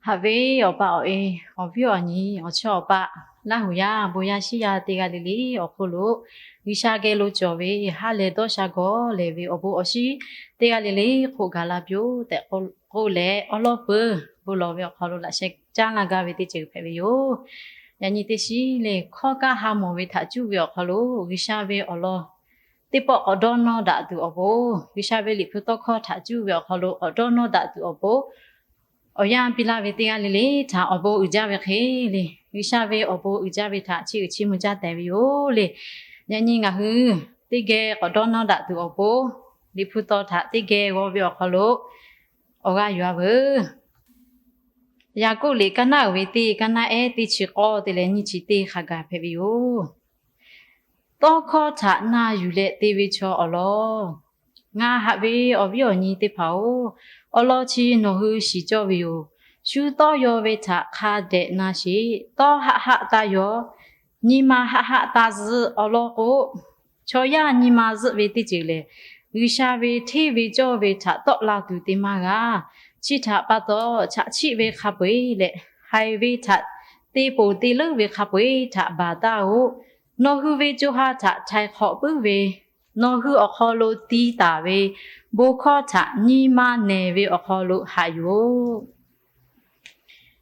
Haꞈ ve awˬ pa awˬ e, awˬ viˉ awˬ nyi, awˬ chawˇ awˬ paˆ, Laˇ huˍ yaˇ, bon yaˇ shiˉ yaˇ teˇ g'aˇ le le awˬ hk'oˆ lo, G'uiˬsha geh lo cawˬ ve ha lehˬ dawˇ sha gawˬ lehˬ ve awˬ bon awˬ shinˉ teˇ g'aˇ le le hk'oˆ gaˬ la piˇ-oˆ tehꞈ k'oˆ leh, awˉ lawˉ peuˬ bon lawˬ ve awˬ hk'aw lo laꞈ sheh caˉ laˇ gaˇ ve teˇ ceuˬ hpehꞈ ve yoˬ. Yaꞈ nyi teˇ shiˉ le, hkawˇ kaˇ ha mawˬ ve htaꞈ cuˇ ve awˬ hk'aw lo G'uiˬsha ve awˬ lawn teˇ pawˆ k'awꞈ dawˇ nawˇ daꞈ tuˬ awˬ pon, G'uiˬsha ve Liꞈ hpu tawˇ hkawˇ htaꞈ cuˇ ve awˬ hk'aw lo k'awꞈ dawˇ nawˇ daꞈ tuˬ awˬ pon, awˬ yanˇ piˇ laˇ ve teˇ g'aˇ le le htaꞈ awˬ bon uiˍ jaˇ ve hk'e le, G'uiˬsha ve awˬ bon uiˍ jaˇ ve htaꞈ chiˇ uiˍ chiˇ mvuh jaˇ tehꞈ ve yoˬ le. Yaꞈ nyi ngaˬ hui teˇ geh k'awꞈ dawˇ nawˇ daꞈ tuˬ awˬ pon, Liꞈ hpu taw htaꞈ teˇ geh g'aw ve awˬ hk'aw lo awˬ g'aˇ yuˬ-a veuˬ. Yaˍkoˆ liꞈ kaˇ naˉ uiˍ ve teˇ, kaˇ naˉ ehˉ teˇ chi k'awˇ te leh nyiˇ chi teˇ hk'a gaˬ hpehꞈ ve yoˬ. Tawˇ hkawˇ htaꞈ na yuˬ leh te ve chaw awˬ lawn. Ngaˬ haꞈ ve awˬ viˉ awˬ nyi teˇ hpaˍ-oˬ, awˬ lawn chi nawˬ hui shiˍ cawˇ ve yoˬ. Shu tawˇ yaw ve htaꞈ hk'a dehꞈ na sheˍ. Tawˇ haˆ haˆ taˇ yaw, nyi ma haˆ haˆ taˇ zuhˆ. Awˬ lawn k'o, chaw yaˇ nyi ma zuhˆ ve teˇ ceuˬ lehˬ, G'uiˬsha ve hteˇ ve cawˇ ve htaꞈ tawˆ la tuˬ te maˇ g'a. Chi htaꞈ pa taw, chaꞈ chiˆ ve hk'a peu-eˬ leh haiˬ ve htaꞈ te ponˬ te leuˉ ve hk'a peu-eˬ htaꞈ baˬ taˉ-oˆ. Nawˬ hui ve co ha htaꞈ htaiˍ hk'awꞈ puiˉ ve, nawˬ hui awˬ hk'aw lo ti taˍ ve bon hkawˇ htaꞈ nyi ma nehˬ ve awˬ hk'aw lo haꞈ yoˬ.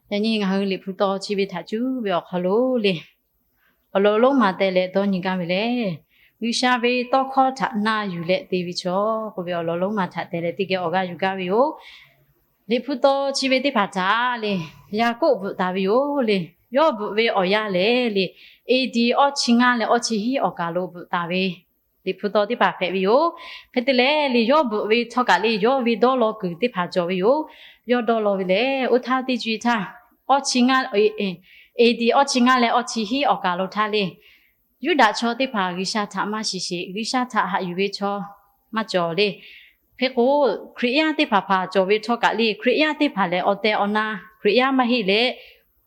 Yaꞈ nyi ngaˬ hui Liꞈ hpu taw chi ve htaꞈ cuˇ ve awˬ hk'aw lo le, awˬ lawn lonˉ ma teh leh dawˇ nyi gaˇ ve lehˬ, G'uiˬsha ve tawˇ hkawˇ htaꞈ na yuˬ leh te ve chaw k'oˆ ve awˬ lawn lonˉ ma htaꞈ teh leh teˇ geh awˬ g'aˇ yuˬ gaˇ ve yoˬ. Liꞈ hpu taw chi ve teˇ hpaˍ htaꞈ le, Yaˍkoˆ bvuhꞈ taˍ ve yoˬ le. Yawˇ bvuhꞈ ve awˬ yanˇ lehˬ le, A D awˇ chi ngaˇ leh awˇ chi hiˉ awˬ kaˬ lo bvuhꞈ taˍ ve Liꞈ hpu taw teˇ hpaˍ hpehꞈ ve yoˬ. Hk'e te leh le, yawˇ bvuhꞈ ve htawˇ kaꞈ le, yawˇ ve dawˇ law kuiˬ teˇ hpaˍ cawˬ ve yoˬ. Yawˇ dawˇ law ve lehˬ, oˇ htaˇ teˇ co-e htaˇ, awˇ chi ngaˇ, A D awˇ chi ngaˇ leh awˇ chi hiˉ awˬ kaˬ lo htaˇ le, Yuˇdaꞈ chaw teˇ hpaˍ G'uiˬsha htaꞈ maˇ shiˍ sheˍ, G'uiˬsha htaꞈ haꞈ yuˬ ve chaw maˇ cawˬ le. Hk'e k'o, Hkriꞈ yaˇ teˇ hpaˍ hpaˍ cawˬ ve htawˇ kaꞈ le, Hkriꞈ yaˇ teˇ hpaˍ lehˬ awˬ teh awˬ na Hkriꞈ yaˇ maˇ heˆ leh,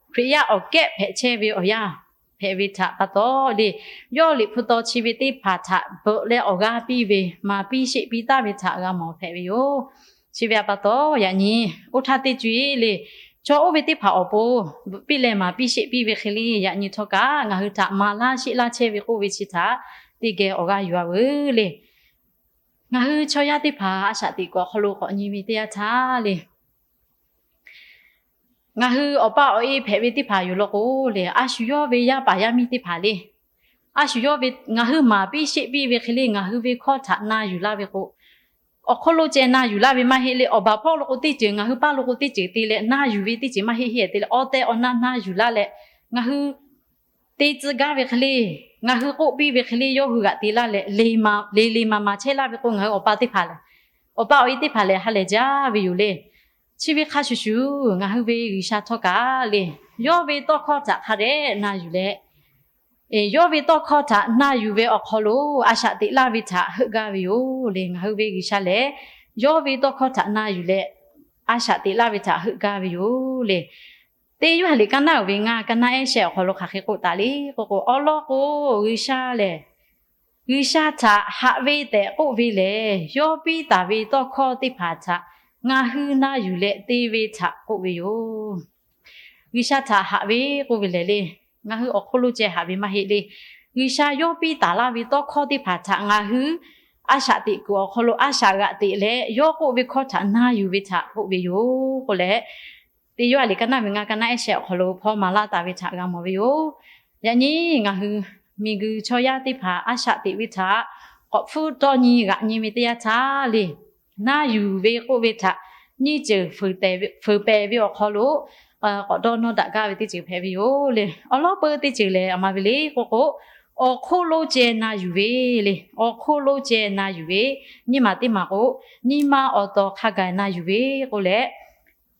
Hkriꞈ yaˇ awˬ kehˉ hpehꞈ chehˇ ve awˬ yanˇ hpehꞈ ve htaꞈ pa taw le, yawˇ Liꞈ hpu taw chi ve teˇ hpaˍ htaꞈ bvuhꞈ leh awˬ g'aˇ piˇ ve, maˍ piˇ sheˆ piˇ taˍ ve htaꞈ g'a mawˬ hpehꞈ ve yoˬ. Chi ve htaꞈ pa taw, yaꞈ nyi oˇ htaˇ teˇ co-e le, chaw oˇ ve teˇ hpaˍ awˬ pon bvuhꞈ piˇ leh maˍ piˇ sheˆ piˇ ve hk'e le, yaꞈ nyi htawˇ kaꞈ ngaˬ hui htaꞈ maˍ laˇ sheˆ laˇ chehˇ ve k'oˆ ve chi htaꞈ teˇ geh awˬ g'aˇ yuˬ-a veuˬ le. Ngaˬ hui chaw yaˇ teˇ hpaˍ a shaꞈ teꞈ kuiˬ awˬ hk'aw lo k'awꞈ nyi ve teˇ yanˇ htaˇ le, ngaˬ hui awˬ pa awˬ e hpehꞈ ve teˇ hpaˍ yoˬ law k'o le, a shu yawˇ ve yaˇ paˍ yaˇ miˇ teˇ hpaˍ le, a shu yawˇ ve ngaˬ hui maˍ piˇ sheˆ piˇ ve hk'e le, ngaˬ hui ve hkawˇ htaꞈ na yuˬ laˇ ve k'o, awˬ hk'oˆ lo ceh na yuˬ laˇ ve maˇ heˆ le. Awˬ baˬ hpawˇ lo k'o teˇ ceuˬ, ngaˬ hui paˇ lo k'o teˇ ceuˬ te leh na yuˬ ve teˇ ceuˬ maˇ heˆ heˆ te leh, awˬ teh awˬ na na yuˬ laˇ leh, ngaˬ hui te tcuh gaˇ ve hk'e le, ngaˬ hui k'oˆ piˇ ve hk'e le, yawˇ hui g'aꞈ te laˇ leh, le le ma ma chehˇ laˇ ve k'o, ngaˬ hui awˬ pa teˇ hpaˍ lehˬ, awˬ pa awˬ e teˇ hpaˍ lehˬ ha lehˬ jaˇ ve yoˬ le. Chi ve hk'a shuˍ shuˍ, ngaˬ hui ve G'uiˬsha htawˇ kaꞈ le, yawˇ ve tawˇ hkawˇ htaꞈ hk'a dehꞈ na yuˬ leh, yawˇ ve tawˇ hkawˇ htaꞈ na yuˬ ve awˬ hk'aw lo a shaꞈ teꞈ laˇ ve htaꞈ heuˆ gaˇ ve yoˬ le. Ngaˬ hui ve G'uiˬsha lehˬ, yawˇ ve tawˇ hkawˇ htaꞈ na yuˬ leh, a shaꞈ teꞈ laˇ ve htaꞈ heuˆ gaˇ ve yoˬ le. Teˇ Yoˇhanˬ liꞈ kaˇ naˉ uiˍ ve ngaˇ, kaˇ naˉ ehˉ shehˆ awˬ hk'aw lo hk'aˬ hk'e k'oˆ taˍ le k'oˆ k'o, awˬ lawn k'o, G'uiˬsha lehˬ, G'uiˬsha htaꞈ haꞈ ve tehꞈ k'oˆ ve lehˬ, yawˇ piˇ taˍ ve tawˇ hkawˇ teˇ hpaˍ htaꞈ ngaˬ hui na yuˬ leh te ve htaꞈ k'oˆ ve yoˬ. G'uiˬsha htaꞈ haꞈ ve k'oˆ ve lehˬ le, ngaˬ hui awˬ hk'oˆ lo ceh haꞈ ve maˇ heˆ le. G'uiˬsha yawˇ piˇ taˍ laˇ ve tawˇ hkawˇ teˇ hpaˍ htaꞈ ngaˬ hui a shaꞈ teꞈ kuiˬ awˬ hk'aw lo a shaꞈ g'aꞈ teꞈ leh, yawˇ k'oˆ ve hkawˇ htaꞈ na yuˬ ve htaꞈ k'oˆ ve yoˬ k'oˆ leh, Teˇ Yoˇhanˬ liꞈ kaˇ naˉ ve ngaˇ, kaˇ naˉ ehˉ shehˆ awˬ hk'aw lo hpawˇ maˍ laˇ taˍ ve htaꞈ g'a mawˬ ve yoˬ. Yaꞈ nyi ngaˬ hui miˬguiˬ chaw yaˇ teˇ hpaˍ a shaꞈ teꞈ ve htaꞈ k'awꞈ hpfuhˇ tawˇ nyi g'aꞈ nyi ve teˇ yanˇ htaˇ le, na yuˬ ve k'oˆ ve htaꞈ nyiˇ ceuˬ fuiˍ pehˍ ve awˬ hk'aw lo k'awꞈ dawˇ nawˇ daꞈ gaˇ ve teˇ ceuˬ hpehꞈ ve yoˬ le. Awˬ lawn peuˬ teˇ ceuˬ lehˬ, a ma ve le k'oˆ k'o, awˬ hk'oˆ lo ceh na yuˬ ve le. Awˬ hk'oˆ lo ceh na yuˬ ve, nyiˇ maˬ teˇ maˬ k'o, nyi ma awˬ tawˍ hk'a gaˬ na yuˬ ve k'oˆ leh,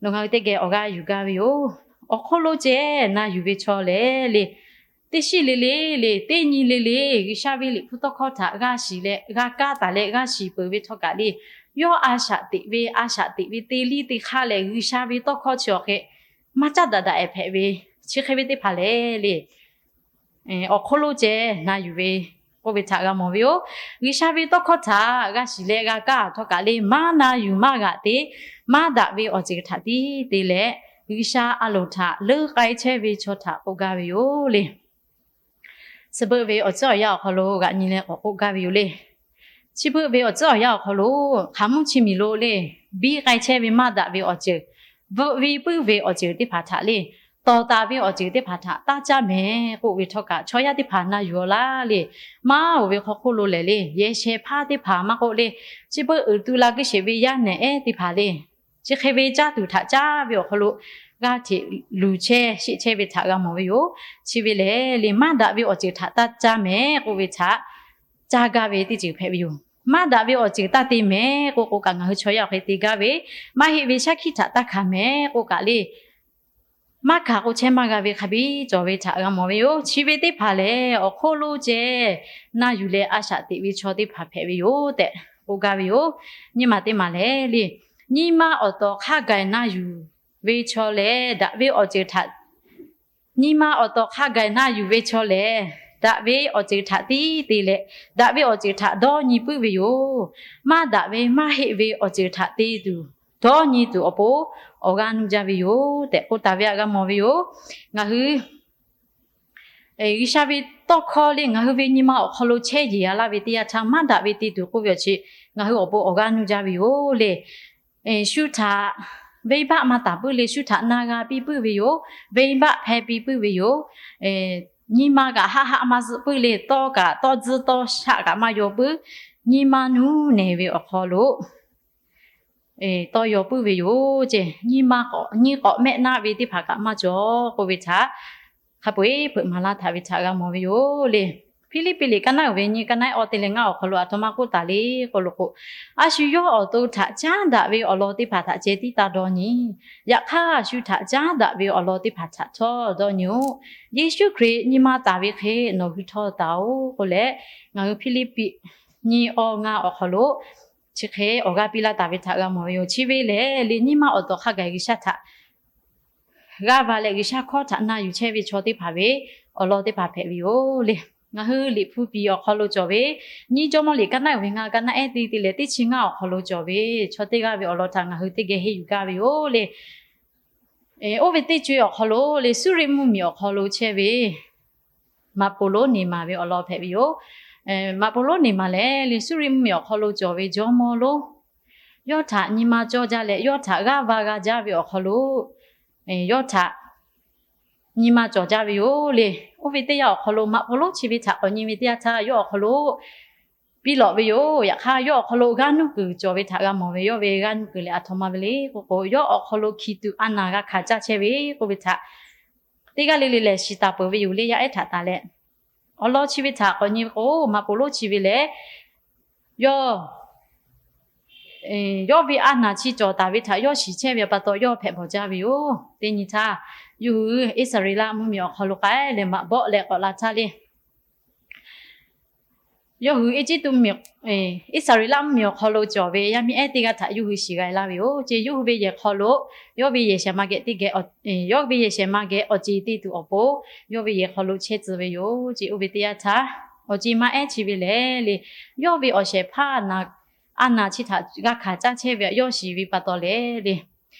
nawˬ ngaˬ hui teˇ geh awˬ g'aˇ yuˬ gaˇ ve yoˬ. Awˬ hk'oˆ lo ceh na yuˬ ve chaw lehˬ le, teˇ shiˉ le le le, teˇ nyi le le, G'uiˬsha ve Liꞈ hpu tawˇ hkawˇ htaꞈ g'a shiˍ leh g'a kaˇ taˍ leh g'a shiˍ peuˬ ve htawˇ kaꞈ le, yawˇ a shaꞈ teꞈ ve a shaꞈ teꞈ ve te liˇ te hk'aˇ lehˬ, G'uiˬsha ve tawˇ hkawˇ chi awˬ hk'e maˇ caˉ daꞈ daꞈ ehˍ hpehꞈ ve, chi hk'e ve teˇ hpaˍ lehˬ le, awˬ hk'oˆ lo ceh na yuˬ ve k'oˆ ve htaꞈ g'a mawˬ ve yoˬ. G'uiˬsha ve tawˇ hkawˇ htaꞈ g'a shiˍ leh g'a kaˇ htawˇ kaꞈ le, maˇ na yuˬ maˇ g'aꞈ te maˇ daꞈ ve awˬ ceuˬ htaꞈ tiˉ te leh, G'uiˬsha a loˍ htaꞈ leuˉ k'ai chehˇ ve chaw htaꞈ k'oˆ gaˇ ve yoˬ le. Suh beuˆ ve awˬ tcuhˉ awˬ yanˇ awˬ hk'aw lo g'aꞈ nyi leh k'awꞈ k'oˆ gaˇ ve yoˬ le. Chi beuˆ ve awˬ tcuhˉ awˬ yanˇ awˬ hk'aw lo hk'aˬ mvuhˇ chi miˬ lo le, biˇ k'ai chehˇ ve maˇ daꞈ ve awˬ ceuˬ, bvuhꞈ ve puiˉ ve awˬ ceuˬ teˇ hpaˍ htaꞈ le, tawˍ taˍ ve awˬ ceuˬ teˇ hpaˍ htaꞈ taˇ caˇ mehˍ k'oˆ ve htawˇ kaꞈ, chaw yaˇ teˇ hpaˍ na yuˬ awˬ laˇ le. Maˇ oˬ ve hk'aw hk'oˆ lo lehˬ le, yehˬ shehˍ hpaˇ teˇ hpaˍ maˇ k'oˆ le, chi beuˆ uiˍ tu la geuˇ sheˍ ve yaˇ nehˬ ehˉ teˇ hpaˍ le, chi hk'e ve caˇ tuˬ htaꞈ caˇ ve awˬ hk'aw lo g'aˇ hteꞈ luˬ chehˇ sheˆ chehˇ ve htaꞈ g'a mawˬ ve yoˬ. Chi ve lehˬ le, maˇ daꞈ ve awˬ ceuˬ htaꞈ taˇ caˇ mehˍ k'oˆ ve htaꞈ caˇ gaˇ ve teˇ ceuˬ hpehꞈ ve yoˬ. Maˇ daꞈ ve awˬ ceuˬ taˇ te mehˍ k'oˆ k'o kaꞈ, ngaˬ hui chaw yaˇ awˬ hk'e te gaˇ ve, maˇ heˆ ve shaˉ hkiˆ htaꞈ taˇ hkanˍ mehˍ k'oˆ kaꞈ le, maˇ hkanˍ k'o chehˇ maˇ g'a ve hk'a biˇ cawˬ ve htaꞈ g'a mawˬ ve yoˬ. Chi ve teˇ hpaˍ lehˬ, awˬ hk'oˆ lo ceh na yuˬ leh a shaꞈ teꞈ ve chaw teˇ hpaˍ hpehꞈ ve yoˬ tehꞈ k'oˆ gaˇ ve yoˬ. Nyiˇ maˬ teˇ maˬ lehˬ le, nyiˇ maˇ awˬ tawˍ hk'a gaˬ na yuˬ ve chaw lehˬ, daꞈ ve awˬ ceuˬ htaꞈ nyiˇ maˇ awˬ tawˍ hk'a gaˬ na yuˬ ve chaw lehˬ, daꞈ ve awˬ ceuˬ htaꞈ tiˉ te leh, daꞈ ve awˬ ceuˬ htaꞈ dawˇ nyi puiˉ ve yoˬ. Maˇ daꞈ ve maˇ heˆ ve awˬ ceuˬ htaꞈ te tuˬ, dawˇ nyi tuˬ awˬ pon awˬ g'aˇ nuˇ jaˇ ve yoˬ tehꞈ k'oˆ taˍ ve htaꞈ g'a mawˬ ve yoˬ. Ngaˬ hui G'uiˬsha ve tawˇ hkawˇ le ngaˬ hui ve nyi ma awˬ hk'aw lo chehˇ yeˬ a laˇ ve teˇ yanˇ htaˇ, maˇ daꞈ ve te tuˬ k'oˆ ve awˬ chi ngaˬ hui awˬ pon awˬ g'aˇ nuˇ jaˇ ve yoˬ le. Shu htaꞈ venˇbaˆ maˇ taˍ puiˉ le, shu htaꞈ na g'a piˇ puiˉ ve yoˬ. Venˇbaˆ hpehˇ piˇ puiˉ ve yoˬ. Nyi ma kaꞈ haˆ haˆ maˇ zuhˆ puiˉ le, tawˇ kaꞈ tawˇ tzuhˇ tawˇ shaˆ kaꞈ maˇ yaw puiˉ. Nyi ma nuˇ nehˬ ve awˬ hk'aw lo tawˇ yaw puiˉ ve yoˬ ce. Nyi ma k'awꞈ nyi k'awꞈ mehˆ naˆ ve teˇ hpaˍ kaꞈ maˇ cawˬ k'oˆ ve htaꞈ hk'a peu-eˬ hpeuꞈ maˍ laˇ htaꞈ ve htaꞈ g'a mawˬ ve yoˬ le. Hpiˇliˇpiˆ liꞈ kaˇ naˉ uiˍ ve nyi, kaˇ naˉ awˇ te leh ngaˇ awˬ hk'aw lo aˬ htoꞈ ma k'oˆ taˍ le k'oˆ lo k'o, a shu yawˇ awˬ to htaꞈ caˉ daꞈ ve awˬ lawn teˇ hpaˍ htaꞈ ceh tiˉ taˇ dawˇ nyi. Yaꞈ hk'aˇ a shu htaꞈ caˉ daꞈ ve awˬ lawn teˇ hpaˍ htaꞈ htawˇ dawˇ nyi-oˬ. Yeˍsuˆ Hkriꞈ nyi ma taˍ ve hk'e nawˬ hui htawˇ taˍ-oˬ k'oˆ leh, ngaˬ hui Hpiˇliˇpiˆ nyi awˇ ngaˇ awˬ hk'aw lo chi hk'e awˬ g'aˇ piˇ laˇ taˍ ve htaꞈ g'a mawˬ ve yoˬ. Chi ve lehˬ le, nyiˇ maˇ awˬ tawˍ hk'a gaˬ G'uiˬsha htaꞈ g'aˇ va leh G'uiˬsha hkawˇ htaꞈ na yuˬ chehˇ ve chaw teˇ hpaˍ ve awˬ lawn teˇ hpaˍ hpehꞈ ve yoˬ le. Ngaˬ hui Liꞈ hpu piˍ awˬ hk'aw lo cawˬ ve nyiˇ Jawˇmawˇ liꞈ kaˇ naˉ uiˍ ve ngaˇ, kaˇ naˉ ehˉ te te leh teˇ chi ngaˇ awˬ hk'aw lo cawˬ ve chaw teˇ g'aˇ ve awˬ lawn htaꞈ ngaˬ hui teˇ geh henˇ yuˬ gaˇ ve yoˬ le. Oˇ ve teˇ co-e awˬ hk'aw lo le, Suˇriˆ mvuhˇmiˬ awˬ hk'aw lo chehˇ ve Maꞈ poˍ lonˉ neˬ maˬ ve awˬ lawn hpehꞈ ve yoˬ. Maꞈ poˍ lonˉ neˬ maˬ lehˬ le, Suˇriˆ mvuhˇmiˬ awˬ hk'aw lo cawˬ ve jawˇmawˇ lonˉ, yawˇ htaꞈ nyi ma cawˇ jaˇ leh yawˇ htaꞈ g'aˇ va g'a jaˇ ve awˬ hk'aw lo yawˇ htaꞈ nyi ma cawˬ jaˇ ve yoˬ le. Oˇ ve teˇ yanˇ awˬ hk'aw lo maꞈ poˍ lonˉ chi ve htaꞈ k'awꞈ nyi ve teˇ yanˇ htaˇ, yawˇ awˬ hk'aw lo piˇ lawꞈ ve yoˬ. Yaꞈ hk'aˇ yawˇ awˬ hk'aw lo g'aˇ nuˇ kuiˬ cawˬ ve htaꞈ g'a mawˬ ve. Yawˇ ve g'aˇ nuˇ kuiˬ lehˬ aˬ htoꞈ ma ve le k'oˆ k'o, yawˇ awˬ hk'aw lo hkiˬ tuꞈ a naˬ g'a hkanˍ caˇ chehˇ ve k'oˆ ve htaꞈ teˇ g'aˇ le le lehˬ shiˍ taˍ peuˬ ve yoˬ le, yaˇ ehˉ htaꞈ taˍ leh. Awˬ lawn chi ve htaꞈ k'awꞈ nyi ve k'o, maꞈ poˍ lonˉ chi ve lehˬ yawˇ yawˇ ve a naˬ chi cawˬ taˍ ve htaꞈ yawˇ shiˍ chehˇ ve pa taw, yawˇ hpehꞈ bawˬ jaˇ ve yoˬ. Teˇ nyi htaˇ, yawˇ hui Iˉsaˍreˍlaˆ mvuhˇmiˬ awˬ hk'aw lo k'ai leh maꞈ bawˆ leh k'awꞈ la htaˇ le, yawˇ hui Eˇjiˇtuꞈ mvuhˇmiˬ, Iˉsaˍreˍlaˆ mvuhˇmiˬ awˬ hk'aw lo cawˬ ve yaˇ miˇ ehˉ teˇ g'aˇ htaꞈ yawˇ hui shiˍ g'a e laˇ ve yoˬ ce. Yawˇ hui ve yehˬ hk'aw lo, yawˇ ve yehˬ shehˍ ma geh teˇ geh, yawˇ ve yehˬ shehˍ ma geh awˬ ceˬ te tuˬ awˬ pon, yawˇ ve yehˬ hk'aw lo chehˇ tcuh ve yoˬ ce. Oˇ ve teˇ yanˇ htaˇ, awˬ ceˬ ma ehˉ chi ve lehˬ le, yawˇ ve awˬ shehˍ hpaˇ a naˬ chi htaꞈ g'a hkanˍ caˇ chehˇ ve htaꞈ yawˇ shiˍ ve pa taw lehˬ le,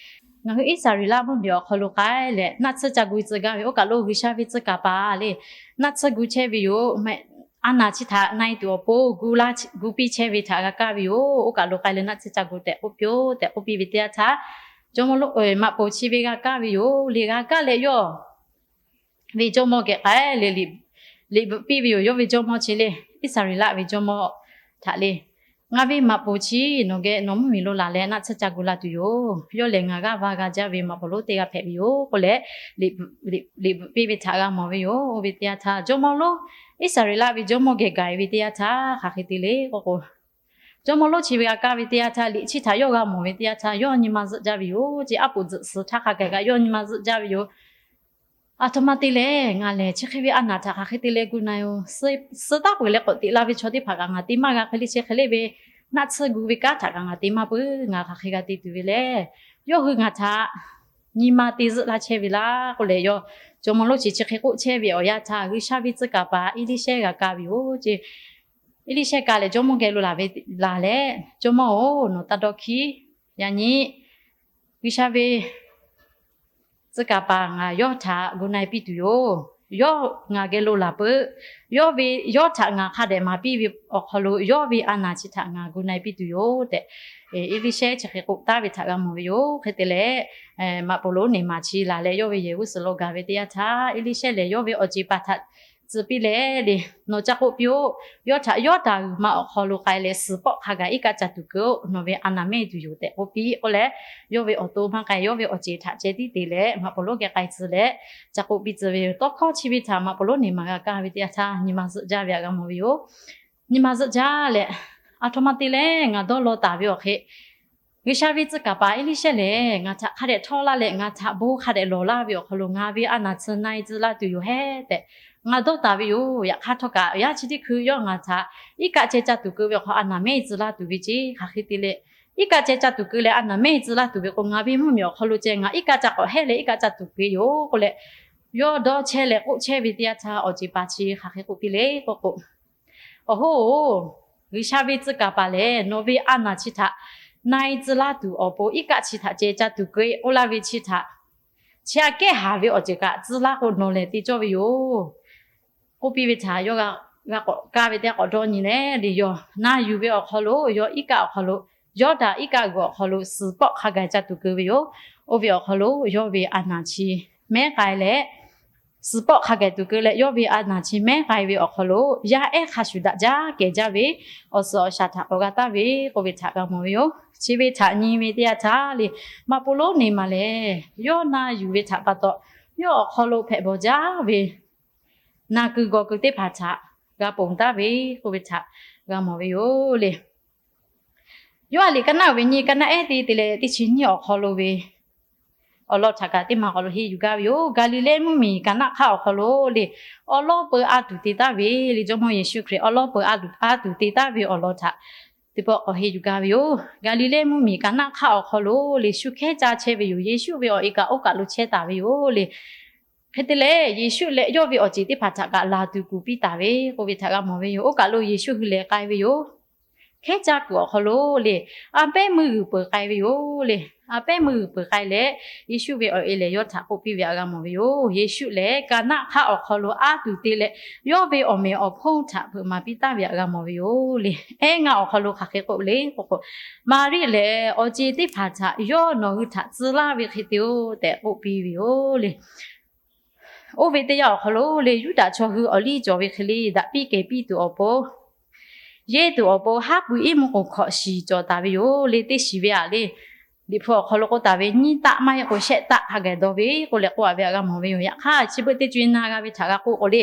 ngaˬ hui Iˉsaˍreˍlaˆ mvuhˇmiˬ awˬ hk'aw lo k'ai leh naˆ tsuhˇ ca gu tcuh gaˇ ve, oˇ kaˬ lo G'uiˬsha ve tcuh kaˍ paˍ le, naˆ tsuhˇ gu chehˇ ve yoˬ. A naˬ chi htaꞈ na e tuˬ awˬ pon gu piˇ chehˇ ve htaꞈ g'a kaˇ ve yoˬ. Oˇ kaˬ lo k'ai leh naˆ tsuhˇ ca gu tehꞈ k'oˆ piˇ-oˆ tehꞈ k'oˆ piˇ ve teˇ yanˇ htaˇ, jawˇmawˇ lonˉ, maꞈ poˍ chi ve g'a kaˇ ve yoˬ le. G'a kaˇ leh yawˇ ve jawˇmawˇ geh k'ai leh liꞈ bvuhꞈ piˇ ve yoˬ. Yawˇ ve jawˇmawˇ chi le, Iˉsaˍreˍlaˆ ve jawˇmawˇ htaꞈ le, ngaˬ ve maꞈ poˍ chi nawˬ geh nawˬ mvuhˇmiˬ lo laˬ leh naˆ tsuhˇ ca gu la tuˬ yoˬ. Yawˇ lehˬ ngaˬ g'aˇ va g'a jaˇ ve maꞈ poˍ lonˉ teˇ g'aˇ hpehꞈ ve yoˬ k'oˆ leh, liꞈ bvuhꞈ piˇ ve htaꞈ g'a mawˬ ve yoˬ. Oˇ ve teˇ yanˇ htaˇ, jawˇmawˇ lonˉ, Iˉsaˍreˍlaˆ ve jawˇmawˇ geh gaˬ e ve teˇ yanˇ htaˇ hk'aˬ hk'e te le k'oˆ k'o, jawˇmawˇ lonˉ chi ve g'a kaˇ ve teˇ yanˇ htaˇ, liꞈ chi htaꞈ yawˇ g'a mawˬ ve teˇ yanˇ htaˇ, yawˇ nyi ma zuhˆ jaˇ ve yoˬ ce. Aˉ poꞈ tzuhꞈ suhˍ htaˇ hk'a gaˬ kaꞈ yawˇ nyi ma zuhˆ jaˇ ve yoˬ. Aˬ htoꞈ ma te leh ngaˬ lehˬ chi hk'e ve a naˬ htaꞈ hk'aˬ hk'e te leh gu na yoˬ. Suh taˉ peuˬ leh k'awꞈ teꞈ la ve chaw teˇ hpaˍ kaꞈ ngaˬ te maˇ g'a hk'e le. Chi hk'e le ve naˆ tsuhˇ gu ve kanˉ htaꞈ kaꞈ ngaˬ te maˇ peuˬ. Ngaˬ hk'aˬ hk'e g'a te tuˬ ve lehˬ, yawˇ hui ngaˬ htaꞈ nyi ma te zuhˆ laˇ chehˇ ve laˇ k'oˆ leh, yawˇ jawˇmawˇ lonˉ chi chi hk'e k'oˆ chehˇ ve awˬ yanˇ htaˇ, G'uiˬsha ve tcuh kaˍ paˍ Eˇliˇshehˇ g'a kaˇ ve yoˬ ce. Eˇliˇshehˇ kaˇ leh jawˇmawˇ geh lo laˬ ve, laˬ leh, Jawˇmawˇ-oˬ, nawˬ taˇ dawˇ hkiˉ. Yaꞈ nyi G'uiˬsha ve tcuh kaˍ paˍ ngaˬ yawˇ htaꞈ gu na-e piˇ tuˬ yoˬ. Yawˇ ngaˬ geh lo laˬ peuˬ. Yawˇ ve, yawˇ htaꞈ ngaˬ hk'a dehꞈ maˍ piˇ ve awˬ hk'aw lo yawˇ ve a naˍ chi htaꞈ ngaˬ gu na-e piˇ tuˬ yoˬ tehꞈ, Eˇliˇshehˇ chi hk'e k'oˆ taˍ ve htaꞈ g'a mawˬ ve yoˬ. Hk'e te leh, maꞈ poˍ lonˉ neˬ maˬ chi laˬ leh yawˇ ve yehˬ g'uˇ suhˍ lo gaˬ ve teˇ yanˇ htaˇ, Eˇliˇshehˇ lehˬ yawˇ ve awˬ ceˬ paˍ htaꞈ tcuh piˇ leh le, Nawˬ ca k'oˆ piˇ-oˆ. Yawˇ htaꞈ Yawˇdanˍ g'uiˬ ma awˬ hk'aw lo k'ai leh suhˍ pawˆ hk'a gaˬ iˉ kaˆ ca tuˬ keu-oˆ. Nawˬ ve a naˍ mehˇ tuˬ yoˬ tehꞈ k'oˆ piˇ k'oˆ leh, yawˇ ve awˬ to maˇ k'ai, yawˇ ve awˬ ceˬ htaꞈ ceh tiˉ te leh maꞈ poˍ lonˉ geh k'ai tcuh leh, ca k'oˆ piˇ tcuh ve yoˬ. Tawˇ hkawˇ chi ve htaꞈ maꞈ poˍ lonˉ neˬ maˬ g'a kaˇ ve teˇ yanˇ htaˇ nyi ma zuhˆ jaˇ ve htaꞈ g'a mawˬ ve yoˬ. Nyi ma zuhˆ jaˇ leh, aˬ htoꞈ ma te leh ngaˬ dawˇ law taˍ ve awˬ hk'e G'uiˬsha ve tcuh kaˍ paˍ Eˇliˇshehˇ lehˬ, ngaˬ htaꞈ hk'a dehꞈ htawˇ laˇ leh ngaˬ htaꞈ bon hk'a dehꞈ lawˬ laˇ ve awˬ hk'aw lo ngaˬ ve a naˍ chi na-e tcuh laˇ tuˬ yoˬ hehˉ tehꞈ ngaˬ dawˇ taˍ ve yoˬ. Yaꞈ hk'aˇ htawˇ kaꞈ yaˇ chi teˇ hkui yawˇ ngaˬ htaꞈ iˉ kaˆ ceh ca tuˬ keu ve awˬ hk'aw a naˍ mehˇ tcuh laˇ tuˬ ve ceˇ. Hk'aˬ hk'e te leh, iˉ kaˆ ceh ca tuˬ keu leh a naˍ mehˇ tcuh laˇ tuˬ ve k'o, ngaˬ ve mvuhˇmiˬ awˬ hk'aw lo ceh ngaˬ iˉ kaˆ ca k'awꞈ hehˉ leh iˉ kaˆ ca tuˬ keu yoˬ k'oˆ leh, yawˇ dawˇ chehˇ leh k'oˆ chehˇ ve teˇ yanˇ htaˇ, awˬ ceˬ paˍ chi hk'aˬ hk'e k'oˆ piˇ le k'oˆ k'o, Awˬ hoˉ-oˬ, G'uiˬsha ve tcuh kaˍ paˍ lehˬ, nawˬ ve a naˍ chi htaꞈ na-e tcuh laˇ tuˬ awˬ pon iˉ kaˆ chi htaꞈ ceh ca tuˬ keu-e k'oˆ laˇ ve chi htaꞈ, chi aꞈ kehˉ haˍ ve awˬ ceuˬ kaꞈ tcuh laˇ k'o nawˬ lehˬ te cawˇ ve yoˬ k'oˆ piˇ ve htaꞈ yawˇ g'a k'awꞈ kaˇ ve teˇ yanˇ k'awꞈ dawˇ nyi leh, le yawˇ na yuˬ ve awˬ hk'aw lo yawˇ iˉ kaˆ awˬ hk'aw lo, Yawˇdanˍ iˉ kaˆ g'uiˬ awˬ hk'aw lo suhˍ pawˆ hk'a gaˬ ca tuˬ keu ve yoˬ. Oˇ ve awˬ hk'aw lo yawˇ ve a naˍ chi mehˉ k'ai leh, suhˍ pawˆ hk'a gaˬ tuˬ keu leh yawˇ ve a naˍ chi mehˉ k'ai ve awˬ hk'aw lo yaˇ ehˉ hk'a shuˍ daꞈ jaˇ kehˬ jaˇ ve awˬ suhˍ awˬ shaˍ htaꞈ k'awꞈ g'a taˍ ve k'oˆ ve htaꞈ g'a mawˬ ve yoˬ. Chi ve htaꞈ nyi ve teˇ yanˇ htaˇ le, maꞈ poˍ lonˉ neˬ maˬ lehˬ yawˇ na yuˬ ve htaꞈ pa taw, yawˇ awˬ hk'aw lo hpehꞈ bawˬ jaˇ ve na keu gawˬ keu teˇ hpaˍ htaꞈ g'a ponˬ taˍ ve k'oˆ ve htaꞈ g'a mawˬ ve yoˬ le. Yoˇhanˬ liꞈ ka naˆ uiˍ ve nyi, ka naˆ ehˉ teˇ te leh teˇ chi nyiˇ awˬ hk'aw lo ve awˬ lawn htaꞈ kaꞈ teˇ maˬ k'awꞈ lo henˇ yuˬ gaˇ ve yoˬ. Gaˍliˍlehˇ mvuhˇmiˬ Kaˍnaˆ hk'aˆ awˬ hk'aw lo le, awˉ lawˉ peu a tuˬ te taˍ ve le, Jawˇmawˇ Yeˍsuˆ Hkriꞈ awˉ lawˉ peu a tuˬ te taˍ ve awˬ lawn htaꞈ teˇ pawˆ k'awꞈ henˇ yuˬ gaˇ ve yoˬ. Gaˍliˍlehˇ mvuhˇmiˬ Kaˍnaˆ hk'aˆ awˬ hk'aw lo le, shu hkehˉ caˇ chehˇ ve yoˬ. Yeˍsuˆ ve awˬ e kaꞈ oˇ kaˬ lo chehˇ taˍ ve yoˬ le. Hk'e te leh, Yeˍsuˆ leh yawˇ ve awˬ ceˬ teˇ hpaˍ htaꞈ kaꞈ laˬ tuˬ kuˬ piˇ taˍ ve k'oˆ ve htaꞈ g'a mawˬ ve yoˬ. Oˇ kaˬ lo Yeˍsuˆ hui lehˬ k'ai ve yoˬ. Hkehˉ caˇ kuiˬ awˬ hk'aw lo le, a pehˉ meuˇ g'uiˬ peuˬ k'ai ve yoˬ le. A pehˉ meuˇ g'uiˬ peuˬ k'ai leh, Yeˍsuˆ ve awˬ e lehˬ yawˇ htaꞈ k'oˆ piˇ ve htaꞈ g'a mawˬ ve yoˬ. Yeˍsuˆ lehˬ Kaˍnaˆ hk'aˆ awˬ hk'aw lo a tuˬ te leh, yawˇ ve awˬ meh awˬ hponˇ htaꞈ hpeuꞈ maˍ piˇ taˍ ve htaꞈ g'a mawˬ ve yoˬ le. Ehˉ ngaˇ awˬ hk'aw lo hk'aˬ hk'e k'oˆ le k'oˆ k'o, Maˍriˆ lehˬ awˬ ceˬ teˇ hpaˍ htaꞈ yawˇ nawˬ hui htaꞈ tcuh laˇ ve hk'e te-oˬ tehꞈ k'oˆ piˇ ve yoˬ le. Oˇ ve teˇ yanˇ awˬ hk'aw lo le, Yuˇdaꞈ chaw hui awˬ liˇ cawˬ ve hk'e le, daꞈ piˇ kehˬ piˇ tuˬ awˬ pon, yeˇ tuˬ awˬ pon haˉ pui iˉ mvuhˇ k'oˍ hkawꞈ shiˍ cawˬ taˍ ve yoˬ le. Teˇ shiˍ ve aꞈ le, Liꞈ hpu awˬ hk'aw lo k'oˆ taˍ ve, nyiˇ taˆ maˇ heˆ k'o shehˆ taˆ hk'a gaˬ dawˇ ve k'oˆ leh k'oˆ a ve htaꞈ g'a mawˬ ve yoˬ. Yaꞈ hk'aˇ chi beuꞈ teˇ co e na g'a ve htaꞈ g'a k'oˆ k'o le,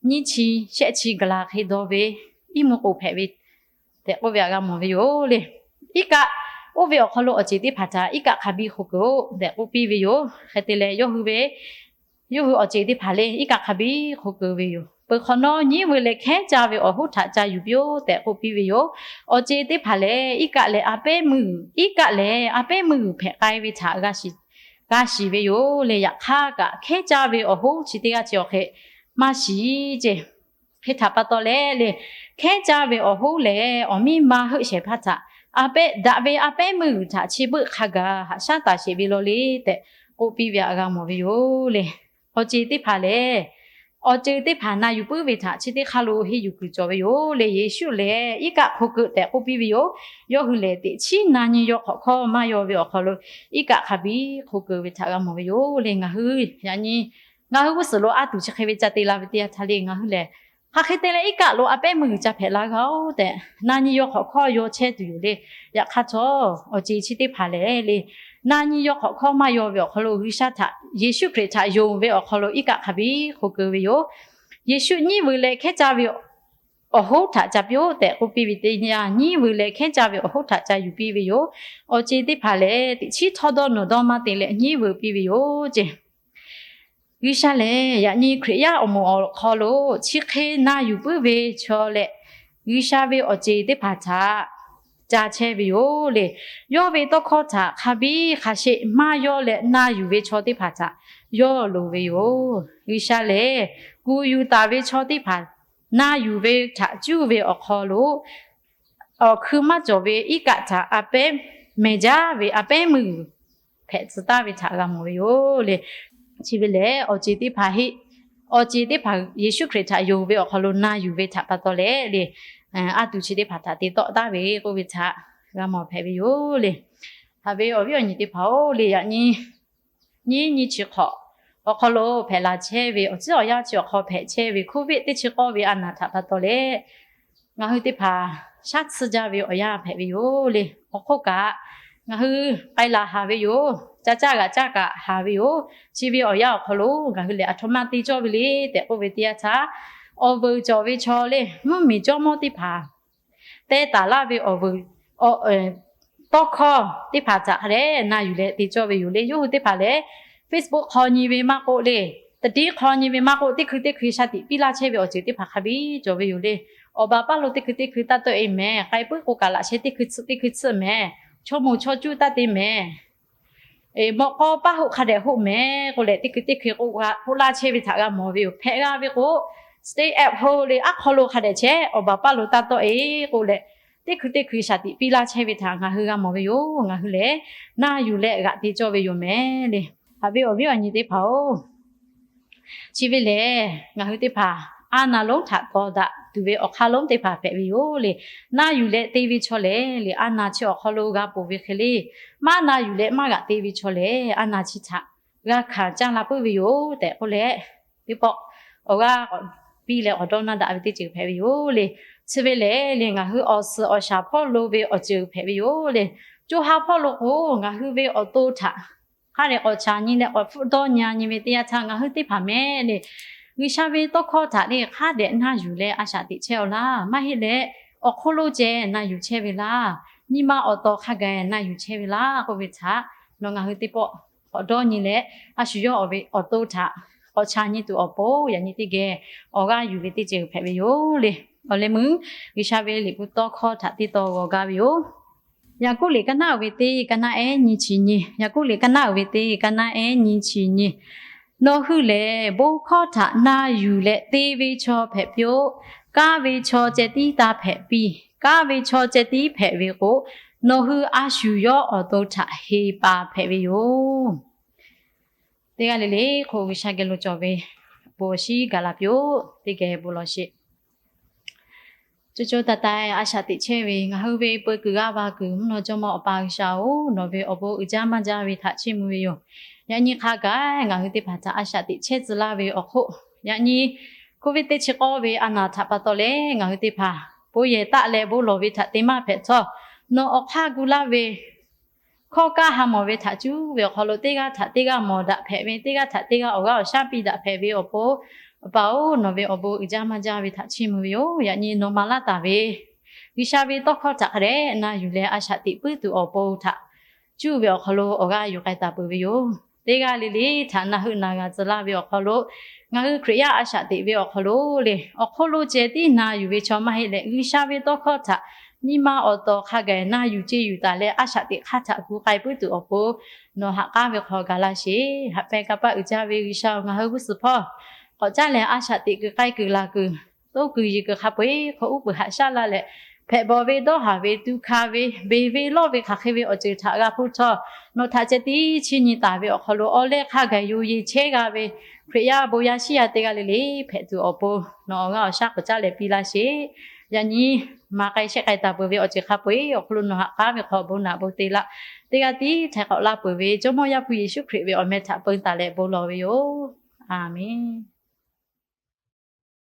nyiˇ chi shehˆ chi gaˬ la hk'e dawˇ ve iˉ mvuhˇ k'oˍ hpehꞈ ve tehꞈ k'oˆ ve htaꞈ g'a mawˬ ve yoˬ le. Iˉ kaˆ, oˇ ve awˬ hk'aw lo awˬ ceˬ teˇ hpaˍ htaꞈ iˉ kaˆ hk'a biˇ hk'oˆ keu-oˆ tehꞈ k'oˆ piˇ ve yoˬ. Hk'e te leh, yawˇ hui ve, yawˇ hui awˬ ceˬ teˇ hpaˍ le iˉ kaˆ hk'a biˇ hk'oˆ keu ve yoˬ. Peuˬ hk'awꞈ nawˉ nyiˉ veu leh hkehˉ caˇ ve awˬ hoˉ htaꞈ ca yuˬ piˇ-oˆ tehꞈ k'oˆ piˇ ve yoˬ. Awˬ ceˬ teˇ hpaˍ lehˬ, iˉ kaˆ lehˬ a pehˉ meuˇ g'uiˬ, iˉ kaˆ lehˬ a pehˉ meuˇ g'uiˬ hpehꞈ k'ai ve htaꞈ g'a shiˍ ve yoˬ le. Yaꞈ hk'aˇ kaꞈ hkehˉ caˇ ve awˬ hoˉ chi teˇ g'aˇ chi awˬ hk'e maˇ shiˍ ceˇ. Hk'e htaꞈ pa taw leh le, hkehˉ caˇ ve awˬ hoˉ lehˬ, awˬ miˇ ma heuˆ shehˍ hpaˇ htaꞈ a pehˉ daꞈ ve a pehˉ meuˇ g'uiˬ htaꞈ chi beuꞈ hk'a gaˬ haꞈ shaˉ taˍ sheˍ ve law le tehꞈ k'oˆ piˇ ve htaꞈ g'a mawˬ ve yoˬ le. Awˬ ceˬ teˇ hpaˍ lehˬ, awˬ ceuˬ teˇ hpaˍ na yuˬ puiˉ ve htaꞈ chi teˇ hk'aˇ lo henˇ yuˬ kuiˬ cawˬ ve yoˬ le. Yeˍsuˆ lehˬ iˉ kaˆ hk'oˆ keu tehꞈ k'oˆ piˇ ve yoˬ. Yawˇ hui lehˬ teꞈ chiˉ na nyi yaw hk'awꞈ hkawˇ maˇ yaw ve awˬ hk'aw lo iˉ kaˆ hk'a biˇ hk'oˆ keu ve htaꞈ g'a mawˬ ve yoˬ le. Ngaˬ hui yaꞈ nyi ngaˬ hui g'uˇ suhˍ lo a tuˬ chi hk'e ve ca te la ve teˇ yanˇ htaˇ le, ngaˬ hui lehˬ hk'aˬ hk'e te leh iˉ kaˆ lo a pehˉ meuˇ g'uiˬ ca hpehꞈ la g'a-oˬ tehꞈ na nyi yaw hk'awꞈ hkawˇ yaw chehˇ tuˬ yoˬ le. Yaꞈ hk'aˇ htawˇ, awˬ ceˬ chi teˇ hpaˍ lehˬ le, na nyi yaw hk'awꞈ hkawˇ maˇ yaw ve awˬ hk'aw lo G'uiˬsha htaꞈ, Yeˍsuˆ Hkriꞈ htaꞈ yonˍ ve awˬ hk'aw lo iˉ kaˆ hk'a biˇ hk'oˆ keu ve yoˬ. Yeˍsuˆ nyiˉ veu leh hkehˉ caˇ ve awˬ hoˉ htaꞈ ca piˇ-oˆ tehꞈ k'oˆ piˇ ve teˇ yanˇ, nyiˉ veu leh hkehˉ caˇ ve awˬ hoˉ htaꞈ ca yuˬ piˇ ve yoˬ. Awˬ ceˬ teˇ hpaˍ lehˬ, teꞈ chiˉ htawˇ dawˇ nawˬ dawˇ maˇ te leh nyiˉ veu piˇ ve yoˬ ceˇ. G'uiˬsha lehˬ, yaꞈ nyi Hkriꞈ yaˇ awˬ moˍ awˬ hk'aw lo chi hk'e na yuˬ puiˉ ve chaw leh, G'uiˬsha ve awˬ ceˬ teˇ hpaˍ htaꞈ ca chehˇ ve yoˬ le. Yawˇ ve tawˇ hkawˇ htaꞈ hk'a biˇ hk'a sheˆ maˇ yawˇ leh na yuˬ ve chaw teˇ hpaˍ htaꞈ yawˇ loˍ ve yoˬ. G'uiˬsha lehˬ, kuˬ yuˬ taˍ ve chaw teˇ hpaˍ na yuˬ ve htaꞈ cuˇ ve awˬ hk'aw lo, awˬ hkui maˇ cawˬ ve iˉ kaˆ htaꞈ a pehˉ mehˬ jaˇ ve a pehˉ meuˇ g'uiˬ hpehꞈ tcuh taˍ ve htaꞈ g'a mawˬ ve yoˬ le. Chi ve lehˬ, awˬ ceˬ teˇ hpaˍ heˆ, awˬ ceˬ teˇ hpaˍ Yeˍsuˆ Hkriꞈ htaꞈ yonˍ ve awˬ hk'aw lo na yuˬ ve htaꞈ pa taw leh le, aˉ tuˬ chi teˇ hpaˍ htaꞈ te tawˆ taˍ ve k'oˆ ve htaꞈ g'a mawˬ hpehꞈ ve yoˬ le. Haꞈ ve awˬ viˉ awˬ nyi teˇ hpaˍ-oˬ le, yaꞈ nyi nyiˇ nyi chi hk'awꞈ awˬ hk'aw lo hpehꞈ la chehˇ ve, awˬ tcuhˉ awˬ yanˇ chi awˬ hk'aw hpehꞈ chehˇ ve Covid teˇ chi k'awˇ ve a naˬ htaꞈ pa taw leh, ngaˬ hui teˇ hpaˍ shaˉ tsuhˇ jaˇ ve awˬ yanˇ hpehꞈ ve yoˬ le. Awˬ hk'oˆ kaꞈ, ngaˬ hui k'ai laˬ haˍ ve yoˬ. Caˇ caˇ g'aꞈ caˇ kaꞈ haˍ ve yoˬ. Chi ve awˬ yanˇ awˬ hk'aw lo ngaˬ hui lehˬ aˬ htoꞈ ma te cawˇ ve le tehꞈ k'oˆ ve teˇ yanˇ htaˇ, awˬ veuˬ cawˬ ve chaw le, mvuhˇmiˬ jawˇmawˇ teˇ hpaˍ te taˍ laˇ ve awˬ veuˬ, tawˇ hkawˇ teˇ hpaˍ htaꞈ hk'a dehꞈ na yuˬ leh te cawˇ ve yoˬ le. Yawˇ hui teˇ hpaˍ lehˬ, Facebook hk'aw nyi ve maˇ k'oˆ le, tadiˉ hk'aw nyi ve maˇ k'oˆ, teˇ hkui teˇ hkui shaˍ tiꞈ piˇ laˇ chehˇ ve awˬ ceuˬ teˇ hpaˍ hk'a biˇ cawˬ ve yoˬ le. Awˬ baˬ paˇ lo teˇ hkui teˇ hkui taˇ tawˆ e mehˍ. K'ai puiˉ k'o kaꞈ laꞈ sheh teˇ hkui tsuhꞈ teˇ hkui tsuhꞈ mehˍ. Chaw moˍ chaw cuˇ taˇ te mehˍ. Mawꞈ k'aw paˇ hoˆ hk'a dehꞈ hoˆ mehˍ k'oˆ leh, teˇ hkui teˇ hkui k'oˆ laˇ chehˇ ve htaꞈ g'a mawˬ ve yoˬ. Hpehꞈ g'a ve k'o, stay at home le, aˉ hk'aw lo hk'a dehꞈ chehˇ, awˬ baˬ paˇ lo taˇ tawˆ e k'oˆ leh, teˇ hkui teˇ hkui shaˍ tiꞈ piˇ laˇ chehˇ ve htaꞈ ngaˬ hui g'a mawˬ ve yoˬ. Ngaˬ hui lehˬ na yuˬ leh g'aꞈ te cawˇ ve yoˬ mehˍ le. Haꞈ ve awˬ viˉ awˬ nyi teˇ hpaˍ-oˬ, chi ve lehˬ ngaˬ hui teˇ hpaˍ aˉ na lonˉ htaꞈ taw daꞈ tuˬ ve awˬ hk'aˇ lonˉ teˇ hpaˍ hpehꞈ ve yoˬ le. Na yuˬ leh te ve chaw lehˬ le, aˉ na chi awˬ hk'aw lo g'a ponˬ ve hk'e le, maˇ na yuˬ leh maˇ g'aꞈ te ve chaw lehˬ, aˉ na chi htaꞈ g'a hkanˍ caˇ la puiˉ ve yoˬ tehꞈ k'oˆ leh, teˇ pawˆ awˬ g'aˇ piˇ leh awˬ dawˇ naˇ daꞈ ve teˇ ceuˬ hpehꞈ ve yoˬ le. Chi ve lehˬ le, ngaˬ hui awˬ suhˍ awˬ shaˍ hpawˇ lo ve awˬ ceuˬ hpehꞈ ve yoˬ le. Co ha hpawˇ lo k'o, ngaˬ hui ve awˬ to htaꞈ hk'a dehꞈ k'awꞈ chaˍ nyi leh k'awꞈ hpfuhˆ dawˇ nyi nyi ve teˇ yanˇ htaˇ, ngaˬ hui teˇ hpaˍ mehˍ le, G'uiˬsha ve tawˇ hkawˇ htaꞈ le hk'a dehꞈ na yuˬ leh a shaꞈ teꞈ chehˇ-aw laˇ. Maˇ heˆ leh, awˬ hk'oˆ lo ceh na yuˬ chehˇ ve laˇ. Nyi ma awˬ tawˍ hk'a gaˬ na yuˬ chehˇ ve laˇ k'oˆ ve htaꞈ nawˬ ngaˬ hui teˇ pawˆ k'awꞈ dawˇ nyi leh, a shu yawˇ awˬ ve awˬ to htaꞈ k'awꞈ chaˍ nyi tuˬ awˬ pon, yaꞈ nyi teˇ geh awˬ g'aˇ yuˬ ve teˇ ceuˬ hpehꞈ ve yoˬ le. Awˬ leh meuˇ G'uiˬsha ve liꞈ hpu tawˇ hkawˇ htaꞈ teˇ taw g'aw gaˇ ve yoˬ. Yaˍkoˆ liꞈ ka naˉ uiˍ ve teˇ ka naˉ ehˉ nyi chi nyi. Yaˍkoˆ liꞈ ka naˉ uiˍ ve teˇ ka naˉ ehˉ nyi chi nyi. Nawˬ hui lehˬ bon hkawˇ htaꞈ na yuˬ leh te ve chaw hpehꞈ piˇ-oˆ. Kaˇ ve chaw ceh tiˉ taˇ hpehꞈ piˇ. Kaˇ ve chaw ceh tiˉ hpehꞈ ve k'o, nawˬ hui a shu yawˇ awˬ to htaꞈ heˍ paˍ hpehꞈ ve yoˬ. Teˇ g'aˇ le le hk'oˆ G'uiˬsha geh lo cawˬ ve bon awˬ shinˉ gaˬ la piˇ-oˆ. Teˇ geh bon lawˬ sheˍ. Co co taiˍ taiˍ a shaꞈ teꞈ chehˇ ve ngaˬ hui ve peu kuiˬ g'aˇ va kuiˬ mvuhˇ naw jawˇmawˇ Awˬ pa G'uiˬsha-oˬ, nawˬ ve awˬ bon uiˍ jaˇ maˇ jaˇ ve htaꞈ chiˇ mvuh ve yoˬ. Yaꞈ nyi hk'a gaˬ ngaˬ hui teˇ hpaˍ htaꞈ a shaꞈ teꞈ chehˇ tcuh laˇ ve awˬ hk'oˆ, yaꞈ nyi Covid teˇ chi k'awˇ ve a naˬ htaꞈ pa taw leh ngaˬ hui teˇ hpaˍ bon yehˬ taˆ leh bon lawˬ ve htaꞈ te maˇ hpehꞈ htawˇ, nawˬ awˬ hk'aˇ gu laˇ ve hkawˇ kaˇ ha mawˬ ve htaꞈ cuˇ ve awˬ hk'aw lo teˇ g'aˇ htaꞈ teˇ g'aˇ mawˬ daꞈ hpehꞈ ve, teˇ g'aˇ htaꞈ teˇ g'aˇ awˬ g'aˇ awˬ shaˉ piˇ daꞈ hpehꞈ ve awˬ pon, Awˬ pa-oˬ, nawˬ ve awˬ bon uiˍ jaˇ maˇ jaˇ ve htaꞈ chiˇ mvuh ve yoˬ. Yaꞈ nyi nawˬ maˍ laˇ taˍ ve G'uiˬsha ve tawˇ hkawˇ htaꞈ hk'a dehꞈ na yuˬ leh a shaꞈ teꞈ puiˉ tuˬ awˬ pon htaꞈ cuˇ ve awˬ hk'aw lo awˬ g'aˇ yuˬ k'ai taˍ peuˬ ve yoˬ. Teˇ g'aˇ le le htaꞈ na heuˆ na g'a tcuh laˇ ve awˬ hk'aw lo, ngaˬ hui Hkriꞈ yaˇ a shaꞈ teꞈ ve awˬ hk'aw lo le, awˬ hk'oˆ lo ceh tiˉ na yuˬ ve chaw maˇ heˆ leh, G'uiˬsha ve tawˇ hkawˇ htaꞈ nyi ma awˬ tawˍ hk'a gaˬ na yuˬ ce yuˬ taˍ leh a shaꞈ teꞈ hk'aˇ htaꞈ gu k'ai puiˉ tuˬ awˬ pon, nawˬ ha k'aˉ ve hk'aw gaˬ la sheˍ. Haꞈ pehnˇ kanˇ paˆ uiˍ jaˇ ve G'uiˬsha-oˬ, ngaˬ hui g'uˇ suhˍ hpawˇ k'awꞈ caˉ leh a shaꞈ teꞈ kuiˬ k'ai kuiˬ laˬ kuiˬ, toˇ kuiˬ yiˬ kuiˬ hk'a peu-eˬ hk'aw uˉ peunˍ haꞈ shaˉ la leh, hpehꞈ bawˬ ve dawˇ haˍ ve tu hka ve beˬ ve lawˇ ve hk'aˬ hk'e ve awˬ ceuˬ htaꞈ g'a hpuˇ htawˇ, nawˬ htaꞈ ceh tiˉ chiˇ nyi taˍ ve awˬ hk'aw lo awˬ leh hk'a gaˬ yoˬ yeˬ chehˇ g'a ve Hkriꞈ yaˇ bon yaˇ shiˉ yaˇ teˇ g'aˇ le le hpehꞈ tuˬ awˬ pon, nawˬ awˬ g'aˇ awˬ shaˉ k'awꞈ caˉ leh piˇ laˇ sheˍ. Yaꞈ nyi maˍ k'ai shehˆ k'ai taˍ peuˬ ve awˬ ceuˬ hk'a peu-eˬ awˬ hk'aw lo nawˬ ha k'aˉ ve hk'aw bon naꞈ bon te laˇ. Teˇ g'aˇ tiˉ htaiˍ k'awꞈ laˇ peuˬ ve Jawˇmawˇ Yaˇ hpu Yeˍsuˆ Hkriꞈ ve awˬ meh htaꞈ peun taˍ leh bon lawˬ ve yoˬ. Aˬmenˍ.